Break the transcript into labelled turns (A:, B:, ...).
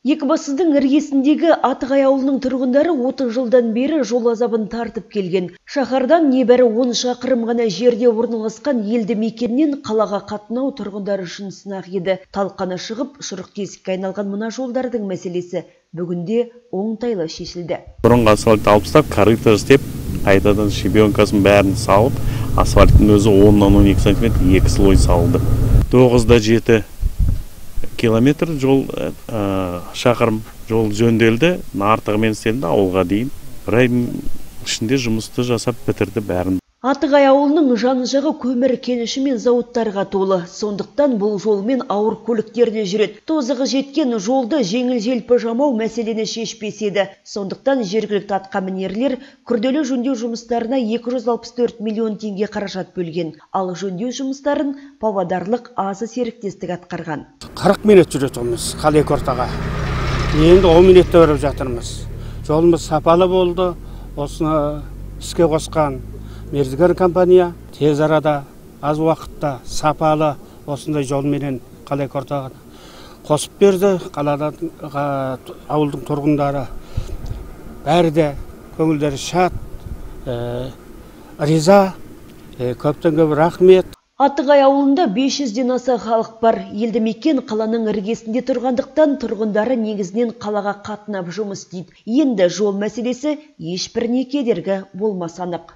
A: Екібастұздың іргесіндегі Атығай ауылының тұрғындары 30 жылдан бері жол азабын тартып келген. Шаһардан небәрі 10 шақырым ғана жерде орналасқан елді мекеннен қалаға қатынау тұрғындар үшін сынақ еді. Талқаны шығып, шұрық тесікке айналған мына жолдардың мәселесі бүгінде оңтайлы шешілді.
B: Бұрынғы асфальтты алып тастап, корректор істеп, қайтадан щебенкасын бәрін салып, асфальттың өзі 10-нан 12 сантиметр екі слой салынды. 9,7 километр жол, шақырым жол жөнделді, артығымен істелінді ауылға дейін. Бір айдың ішінде жұмысты жасап бітірді бәрін.
A: Атығай ауылының жан-жағы көмір кеніші мен зауыттарға толы. Сондықтан бұл жолмен ауыр көліктер де жүреді. Тозығы жеткен жолды жеңіл-желпі жамау мәселені шешпес еді. Сондықтан жергілікті атқамінерлер күрделі жөндеу жұмыстарына 264 миллион теңге қаражат бөлген. Ал жөндеу жұмыстарын павлодарлық АЗ серіктестік атқарған.
C: 40 минут жүретінбіз Қалекортаға. Енді 10 минутта барып жатырмыз. Жолымыз сапалы болды. Осыны іске қосқан мердігер компания тез арада, аз уақытта сапалы осындай жолменен Қалекортаға қосып берді. Қаладан ауылдың тұрғындары бәрі де көңілдері шат, риза, көптен көп рахмет.
A: Атығай ауылында 500-ден аса халық бар. Елді мекен қаланың іргесінде тұрғандықтан тұрғындары негізінен қалаға қатынап жұмыс істейді. Енді жол мәселесі ешбіріне кедергі болмас анық.